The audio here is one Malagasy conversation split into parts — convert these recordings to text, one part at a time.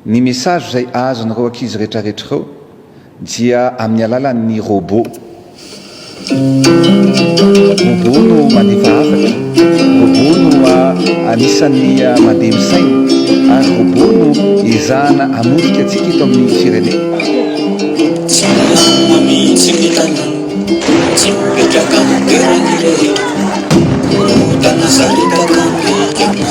Ny message izay azon'ireo ankizy rehetrarehetra ireo dia amin'ny alalan'ny robot. Robot no mandefa hafatra, robot no anisan'ny mandeha misaina ary robot no ezahana hamotika antsika eto amin'ny firenena. Tsy milamina mihitsy ny tanàna, tsy mipetraka amin'ny toerany rehetra, korontana saritaka ny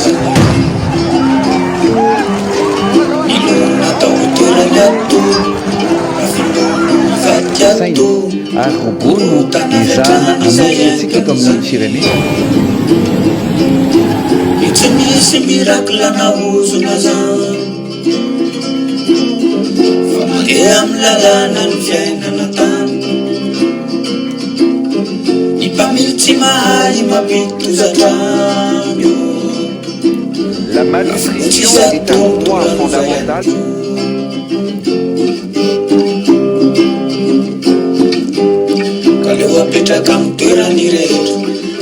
Saina ary robot no ezahana hamotika antsika eto amin'ny firenena. La malnutrition est un droit fondamental. Ka aleo apetraka amin'ny toerany rehetra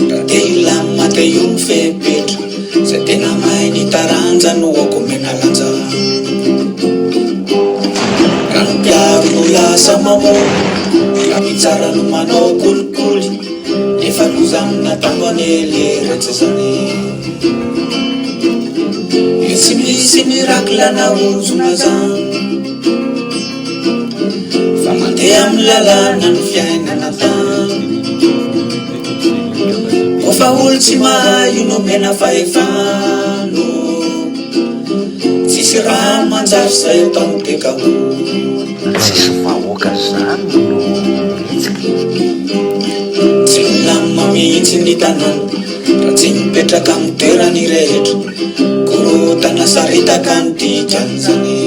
Raha te hilamina te io ny fepetra Izay tena mahay ny taranja no aoka omena lanja Raha ny mpiaro no lasa mamono Raha mpitsara no manao kolikoly Efa loza amina tambo anie leretsy zany Io tsy misy miracle na ozona zany Fa mandeha amin'ny lalàna ny fiainana tany Koa fa olo tsy mahay io nomena fahefana Tsisy raha manjary zay atao DKO. Tsisy vahoaka zany no mihetsika. Tsy milamina mihitsy ny tanàna raha tsy mipetraka amin'ny toerany rehetra. Korontana saritaka ny dikan'izany.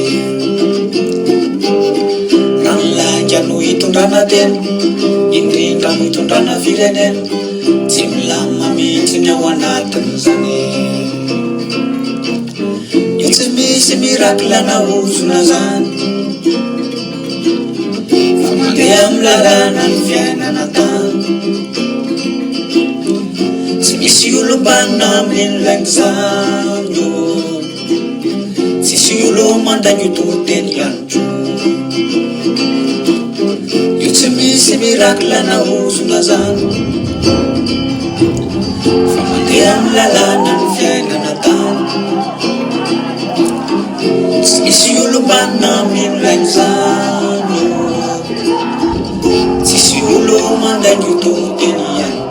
Raha ny lainga no hitondrana tena, indrindra no hitondrana firenena, tsy milamina mihitsy ny ao anatin'izany. Io tsy misy miracle na ozona zany Fa mandeha amin'ny lalàna ny fiainana tany Tsy misy olom-banona amin'iny lainga zany ô Tsisy olo mandainga io toriteny ihany koa Io tsy misy miracle na ozona zany Fa mandeha amin'ny lalàna ny fiainana tany Tsy misy olom-banona mino lainga zany ô Tsisy olo mandainga io toriteny ihany.